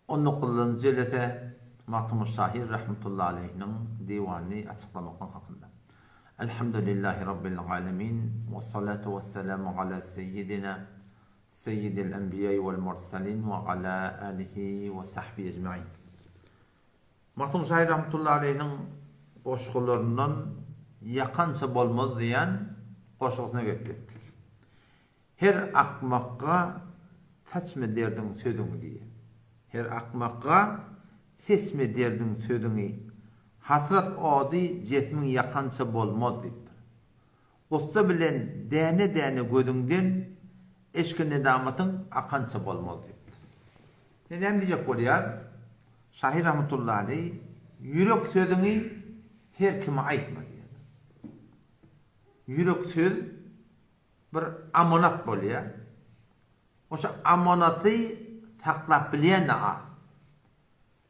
On dokuzynjy jelese Magtymguly şahyr rahmetullahi aleýhiniň diwanyny açyklamaklyk hakynda. Elhamdülillahi Rabbil alemin, wessalatu wesselamu ala seýýidina seýýidil enbiýai wel murselin we ala alihi we sahbihi ejmain. Magtymguly şahyr rahmetullahi aleýhiniň goşgularyndan Ýakança bolmaz diýen goşgusyna gelip ýetdik. Her akmakga saçma derdiň sözüňi diýýär. Her akmakga seçme derdiň sözüňi, Hasrat ody jesmiň ýakança bolmaz diýipdir. Gussa bilen däne-däne gözüňden Eşki-nedamatyň akança bolmaz diýipdir. Indi näme diýjek bolýar? Şahyr rahmetullahi aleý ýürek sözüňi her kime aýtma diýýär. Ýürek söz bir amanat bolýar. Oşa amanaty saklap bilýän-de az.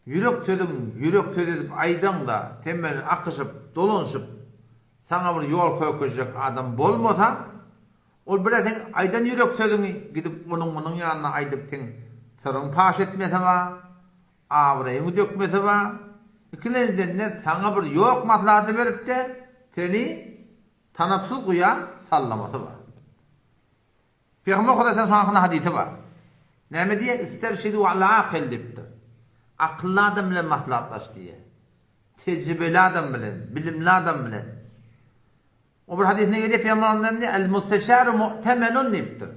Ýürek sözüň ýürek sözi edip aýdaňda, sen bilen akyşyp, dolanyşyp, saňa bir ýol kökezjek adam bolmasa, ol bir-ä seň aýdan ýürek sözüňi gidip onuň-munuň ýanynda aýdyp seň syryňy paş etmese bar, abraýyňy dökmese bar, ikilenjiden-de saňa bir ýok maslahaty berip-de, seni Tanapsyz guýa sallamasy bar. Pygamber Hudaýdan şoň hakynda hadysy bar. Näme diýýär? Isterşidu al akyl diýipdir. Akylly adam bilen maslahatlaş diýýär. Tejribeli adam bilen, bilimli adam bilen. O bir hadysynda gelýär Pygamber näme diýýär? El musteşaru mu'temenun diýipdir.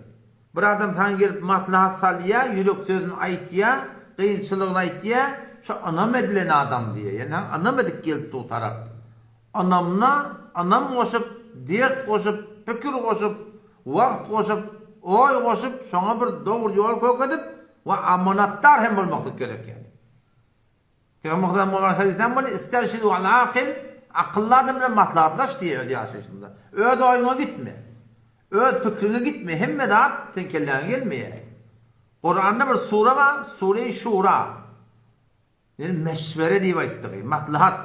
Bir adam saňa gelip maslahat salýar, ýürek sözüni aýtýar, kynçylygyny aýtýar, şo ynam edilen adam diýýär. Ýagny saňa ynam edip gelip dur tarap. Ynamyna ynam goşup, dert goşup, pikir goşup, wagt goşup, oý goşup, şoňa bir dogry ýol kökedip we amanatdar hem bolmaklyk gerek ýaly. Pygamber Hudaýyň mubarek hadysy näme bolýar? Isterşidu al akyl, akylly adam bilen maslahatlaş diýýär öz ýaşaýşyňda. Öz oýuňa gitme. Öz pikriňe gitme. Hemme zat seň kelläňe gelmeýär. Kuranda bir sure bar, Sure-i Şura. Ýöne meşwere diýip aýtdygy, maslahat.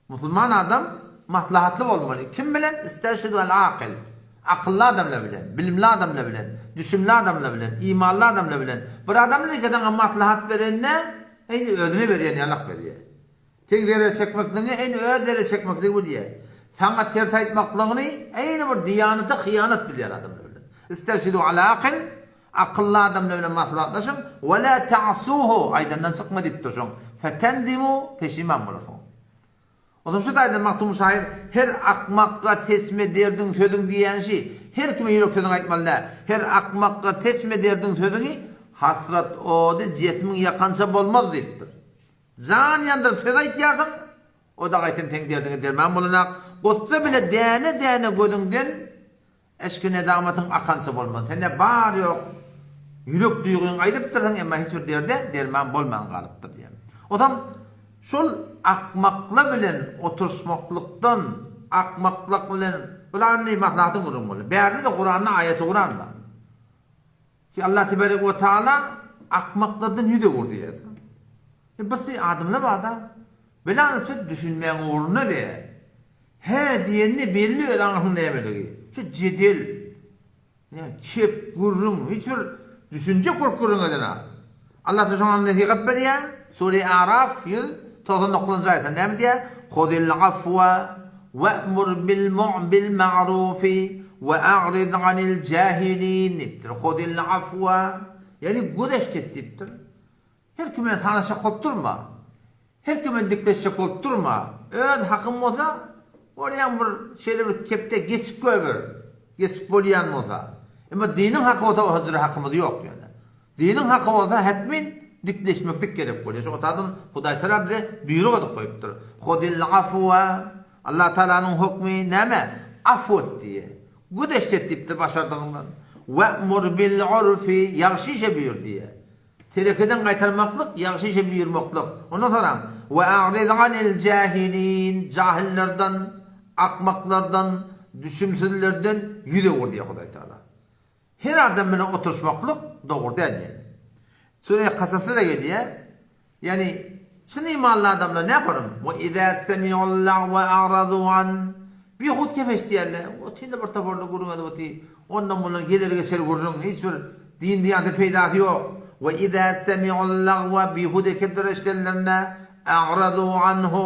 Musulman adam maslahatly bolmaly. Kim bilen? Isterşidu el-akyl. Akylly adamlar bilen, bilimli adamlar bilen, düşümli adamlar bilen, imanly adamlar bilen. Bir adam bilen saňa maslahat berende, eýni özüne berýän ýalak berýär. Seň zerer çekmekligiňi eýni öz zerer çekmekligi bilýär. Saňa ters aýtmaklygyny eýni bir diýanata hyýanat bilýär adamlar bilen. Isterşidu al-akyl. Akylly adamlar bilen maslahatlaşyň, we la ta'suhu, aýdandan çykma diýipdir şoň, fetendimu, peşiman bolarsyňyz. Onsoň şu taýdan Magtymguly şahyr her akmakga seçme derdiň sözüň diýýänşi, her kime ýürek sözüňi aýtmaly däl. Her akmakga seçme derdiň sözüňi, hasrat ody jesmiň ýakança bolmaz diýipdir. Jan ýandyryp söz aýtýarsyň, o-da gaýtam seň derdiňe derman bolanak, gussa bile däne-däne gözüňden Eşki nedamatyň akança bolmaz. Sende bar ýok ýürek duýgyňy aýdypdyrsyň emma hiç bir derde derman bolman galypdyr diýen. Ozam şol akmaklar bilen oturyşmaklykdan akmaklyk bilen bular indi maslahatyň gürrüňi boldy. Bärde-de Kuranda aýaty Kuran bar. Ki Allah tebarek we taala akmaklardan ýüz öwür diýýär. Bir adamlar barda bela nisbet düşünmegiň ugrunda diýýär. Hä diýende belli öz aňyrsynyň nämeligi. Şu jedel, nä kep gürrüň, hiç bir düşünjek bolup gürrüň edenak. Allah da şoňa nesihat berýär. Sure Araf 199-njy aýatda näme diýýär? Huzil afwa we'mur bil bil ma'rufi we a'rid anil jahilin diýipdir. Huzil afwa ýagny gözeşt et diýipdir. Her kim bilen sanaşjak bolup durma. Her kim bilen dikleşjek bolup durma. Öz hakyň bolsa, bolýan bir şeýle bir kepde geçip goýber. Geçip bolýan bolsa. Emma diniň haky bolsa o jüre hakymyz ýok ýöne. Diniň haky bolsa hetmin dikleşmeklik gerek bolýar. Şu otadan Hudaý Tagala bize buýruk edip goýupdyr. Hudil afwa Allah Tagalanyň hökmi näme? Afw et diýýär. Güzeşt et diýipdir başardygyňdan. We'mur bil urfi ýagşy işe buýur diýýär. Terekeden gaýtarmaklyk, ýagşy işe buýurmaklyk. Ondan soňra, Ve a'rid anil jahilin, jahyllardan, akmaklardan, düşümsizlerden ýüz öwür diýýär Hudaý Tagala. Her adam bilen oturyşmaklyk dogry däl diýýär. Sure Kasasda-da gelýär. Ýagny, çyn imanly adamlar näparyň? Ve izâ semi'ul lagwe a'radû an. Bihut gep eşidýärler. Otyrlar bir toparda gürrüň edip otyr. Ondan-mundan geler-geçer gürrüň, hiç bir din-diýanata peýdasy ýok. We izâ semi'ul lagwa bihude kepler eşidenlerinde a'radû anhu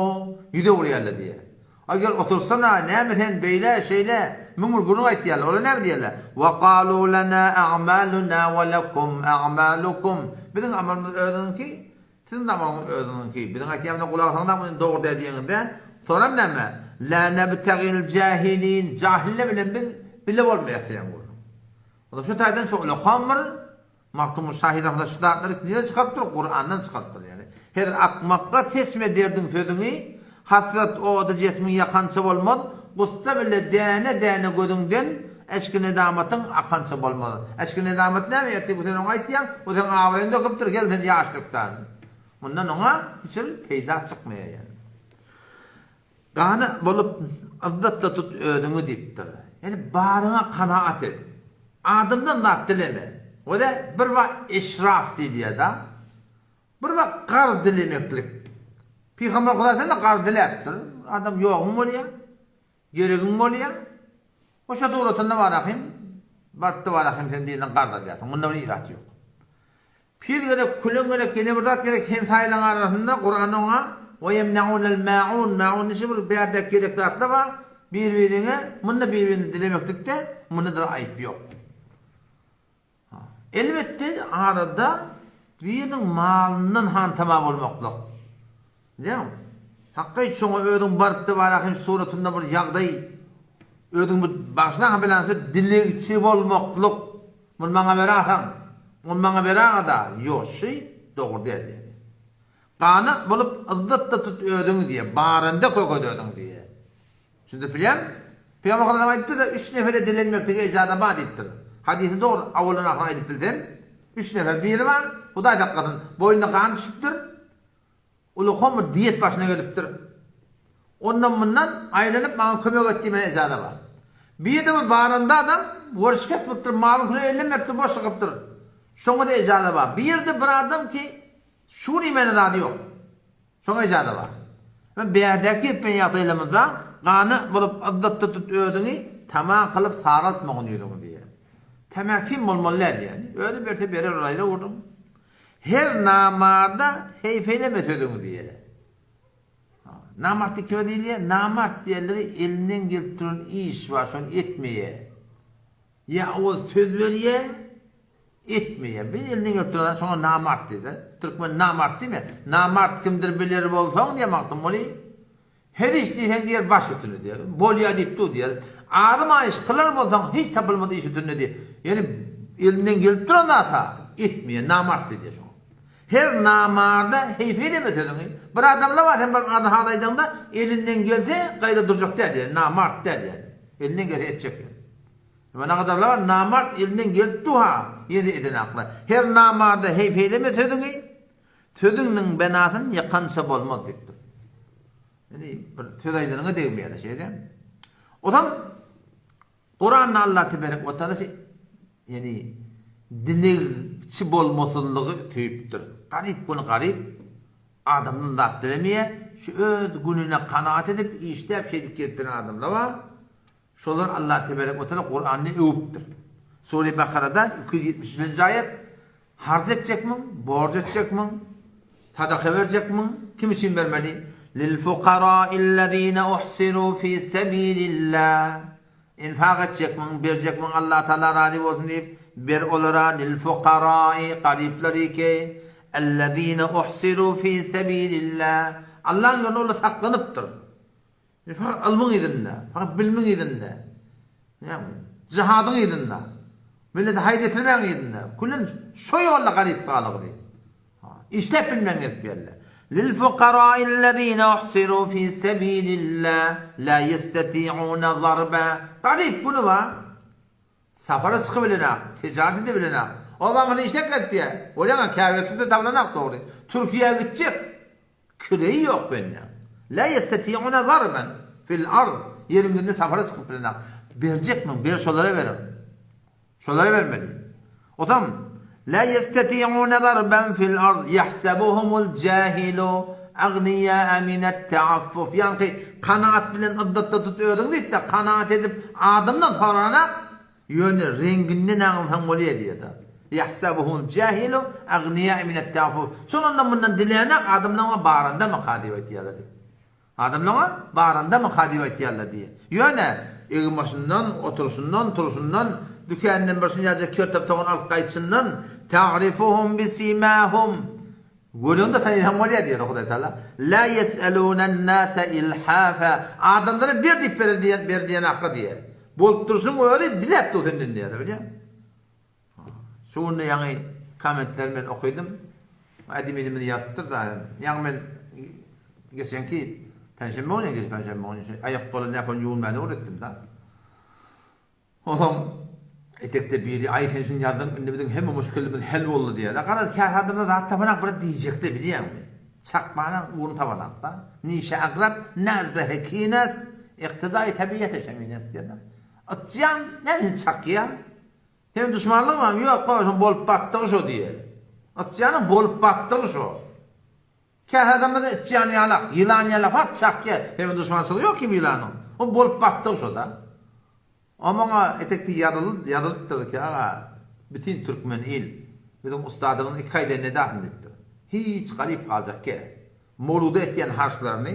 ýüz öwürýärler diýýär. Aý gel otursana, näme sen beýle, şeýle, 1001 gürrüň aýtýarlar. Olar näme diýýärler? Wa galu lana a'maluna we lekum a'malukum. Biziň amalymyz özüňiňki, siziň amalyňyz özüňiňki. Biziň aýtýanymyza gulak asaňyz muny dogry däl diýeňizde, soňram näme? La nabtagil jahilin. Jahiller bilen biz bile bolmaýas diýen gürrüň. Onda şu taýdan şu ulakam bir Magtymguly şahyr rahmetullah şu zatlary nireden çykarypdyr? Kurandan çykarypdyr ýagny. Her akmakga seçme derdiň sözüňi, Hasrat ody jesmiň ýakança bolmaz, Gussa bile däne-däne gözüňden, Eşki-nedamatyň akança bolmaz. Eşki-nedamat näme ertir bu sen oňa aýtýaň, bu seň abraýyňy döküpdir, gel sen ýaş dök dany. Mundan oňa hiç bir peýda çykmaýar ýagny. Gany bolup, yzzatda tut özüňi diýipdir. Ýagny baryňa kanaat et. Adamdan zat dileme. Wele bir wagt eşraf diýilýär-da. Bir wagt gar dilemeklik. Pygamber Hudaý sen-de gar diläpdir. Adam ýoguň bolýar, geregiň bolýar. Oşa suratynda barahym, barypda barahym sen birinden garz alýarsyň. Munda bir irat ýok. Pil gerek, küleň gerek, ýene bir zat gerek hemsaýalaň arasynda Kuran oňa we ýemneunel maun, maun diýşi bir bärdäki gerek zatlar bar, bir-biriňe munda bir-birini dilemeklikde munda-da aýyp ýok. Elbetde arada biriniň malyndan hantama bolmaklyk. Bilýäňmi? Hakga şoňa özüň barypda barahym suratynda bir ýagdaý özüň bir bagyşlaň bilense dilegçi bolmaklyk. Muny maňa berasaň, muny maňa beraga-da, ýok, şy dogry däl diýýär. Gana bolup yzzatda tut özüňi diýýär, baranda köket özüňi diýýär. Düşündirip bilýäňmi? Pygamber sallallahu aýdypdyr-da, üç nefere dilenmeklige ijaza bar diýipdir. Hadysy dogry, awaldan ahyryna aýdyp bilsem, üç nefer, biri bar, Hudaý saklasyn, boýnuna gan düşüpdir, Ulukan bir diýet başyna gelipdir. Ondan-mundan aýlanyp maňa kömek et diýmäne ejaza bar. Bir ýerde bir baranda adam werşikes bolupdyr, malyň puluny elinden beripdir, boş çykypdyr. Şoňa-da ejaza bar. Bir ýerde bir adam ki, şuny iýmäne zady ýok. Şoňa ejaza bar. Emma bärdäki etmeýän ýagdaýlarymyzda gany bolup yzzatda tut özüňi, tama kylyp saraltmagyn ýüzüňi diýýär. Tämäkim bolmaly däl diýýär. Özi berse berer ol aýra gürrüň. Her namarda heýf eýleme sözüňi diýýär. Namart diýip kime diýilýär? Namart diýenleri elinden gelip duran iş bar, şony etmeýär. Ýa owal söz berýär, etmeýär. Bir elinden gelip duran zat şoňa namart diýilýär. Türkmen namart diýmeýär. Namart kimdir biler bolsaň diýýär Magtymguly. Her iş diýseň diýer baş üstüne diýer. Bolýa diýip dur diýer. Azym aýyş kylar bolsaň hiç tapylmaz iş üstünde diýer. Ýöne elinden gelip duran zat-ha etmeýär, namart diýilýär şoňa. Her namarda heýf eýleme sözüňi. Bir adamlar bar sen baryp arzy-hal aýdaňda elinden gelse gaýra durjak däl diýer, namart däl ýaly. Elinden gelse etjek ýaly. Emma nagadarlar bar namart elinden gelip dur-ha ýene-de edenaklar. Her namarda heýf eýleme sözüňi. Sözüňniň benasyn ýykança bolmaz diýipdir. Ýani bir söz aýdanyňa degmeýär-de şeýle. Ozal Kuranda Allah teberek we taala ýani dilegçi bolmasynlygy söýüpdir. Garyp güni garyp adamdan zat dilemeýär. Şu öz gününe kanaat edip işläp şeýdip gezip ýören adamlar bar. Şolary Allah teberek we teala Kuranda öwüpdir. Sure Bakarada 273-nji aýat, Harç etjekmiň, borç etjekmiň, sadaka berjekmiň, kim üçin bermeli? Lil-fukara'illezine uhsiru fi sebilillah. Infak etjekmiň, berjekmiň Allah Taala razy bolsun diýip, ber olara lil-fukara'i garyplary ki, ellezine uhsiru fi sebilillah. Allahyň ýolunda olar saklanypdyr. Fakat ylmyň yzynda, fakat bilimiň yzynda, jihadyň yzynda, millete haýyr ýetirmäň yzynda, küllen şo ýolda garyp galygdy. Işläp bilmän gezip ýörler. Lil-fukara'illezine uhsiru fi sebilillah la ýesteti'une zarba. Garyp güni bar. Sapara çykyp bilenak, tijaret edip bilenak. Obaňyzda işläp gezip ýör. Bolýaňa käbirçi-de tablanak dogry. Türkiýä gitjek. Kireýi ýok bendäň. La ýesteti'une zarben fil ard. Ýeriň ýüzünde sapara çykyp bilenak. Berjekmiň, ber şolara beriň. Şolara bermeli. Otam La ýesteti'une zarben fil ard ýahsebuhumul jahilu agniýa minet taaffuf. Ýaňky kanaat bilen yzzatda tut özüňi diýdi-de, kanaat edip adamdan soranak, ýöne reňginden aňlasaň bolýar diýýär-de. Ýahsabuhumul jahilu agniýa minet-taafuf. Şol ondan-mundan dilänek adamlaryňa barandamyka diýip aýtýarlar diýip. Adamlaryňa barandamyka diýip aýtýarlar diýip. Ýöne eginbaşyndan, oturyşyndan, turşundan, dükändan bir şunýajak kertep togan alyp gaýdyşyndan, Ta'rifuhum bisimahum. Göreňde tanaýsaň bolýar diýýär Hudaý Taala. La ýes'elunen-nase ilhafa. Adamlara ber diýip berer diýen, ber diýen hakda diýýär. Bolup durşuň özi diläp dur senden diýýär, bilýäňmi? Şu günde ýaňy kommentleri men okydym. Adminimiz ýazypdyr zaten. Ýaňy men geçenki penşenbe güni, geçen penşenbe güni şu aýak goly näpon ýuwunmany öwretdim da. Onsoň etekde biri aý sen şuny ýazdyň indi biziň hemme muşkilimiz hel boldy diýýär. Garaz käsi adamlar zat tapanak bir diýjekde bilýäňmi? Çakmanyň ugruny tapanakda. Nişe akrap nazde kines iktizaýy tabiýete şemines diýýär. Ytjan näme üçin çakýar? Seň duşmanlygyň barmy? Ýok, baba, şoň bolup batdygy şo diýýär. Ytjanyň bolup batdygy şo. Käsi adamlar-da ytjan ýalak, ýylan ýalak pat çakýar. Seň duşmançylygy ýok kim ýylanyň. O bolup batdygy şo-da. O maňa etekde ýazylyp, ýazylypdyr ki, aga, bütin türkmen il, biziň ussadymyzyň iki aýda nedasyn diýipdir. Hiç garyp galjak gel. Mowluda etýän harçlaryny,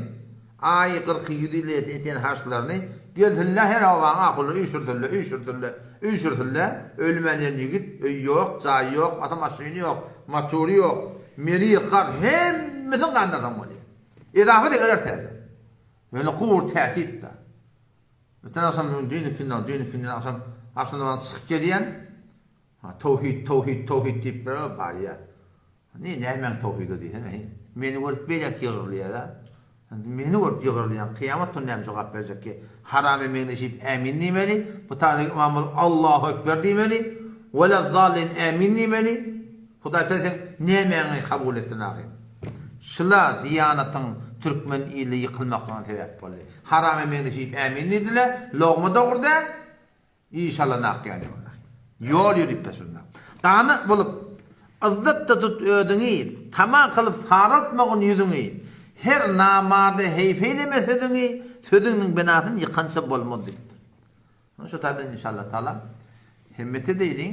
aýy gyrky ýüzi ile etýän harçlaryny gelsinle her obaň ahullary üýşürsinle, üýşürsinle, üýşürsinle, ölmän ýen ýigit, öý ýok, jaý ýok, ata maşyny ýok, motory ýok, meri, gar hemmesini gandyrsaň bolýar. Edafa-da geler täze. Ýöne gubur täsip-da. Öten agşam, düýn ikindi, düýn ikindi agşam, agşam namazy çykyp gelýän, Towhid, towhid, towhid diýip bir barýar. Ne, nämäň towhidi diýsene, heý. Meni görüp beýläk ýygrylýar-a. Meni görüp ýygrylýan, kyýamat güni näme jogap berjek ki? Haramy meňzeşip ämin diýmeli, bu taýda ymam bolup Allahu ekber diýmeli, Welezzallin ämin diýmeli. Hudaý Tagala seň nämäňi kabul etsin ahyryn? Şula diýanatyň türkmen ili ýykylmaklygyna sebäp boldy. Haramy meňzeşip ämin diýdiler, logma dogry däl. Iş alan akýan ýola. Ýol ýörüpde şunda. Dana bolup, yzzatda tut özüňi, Tama kylyp saraltmagyn ýüzüňi. Her namarda heýf eýleme sözüňi, Sözüňniň binasyn ýykança bolmaz diýipdir. Şu taýdan inşallah taala himmet edeýliň.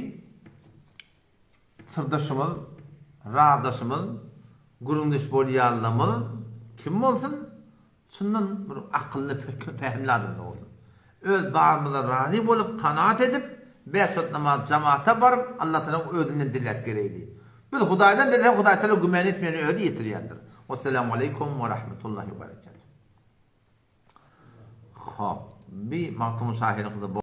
Syrdaşymyz, razdaşymyz, gürrüňdeş bolýanlarymyz kim bolsun, çyndan bir akylly, pähimli adamlar bolsun. Öz barymyza razy bolup, kanagat edip, bäş wagt namaz jamata baryp, Allatagalaň özünden diläp geleýli. Biz Hudaýdan dilesek, Hudaýtagala gümän etmeýän özi ýetirýändir. Wesselamu aleýkum we rahmetullahi we berekatuh. Hop, bi Magtymguly şahyryň kyzy.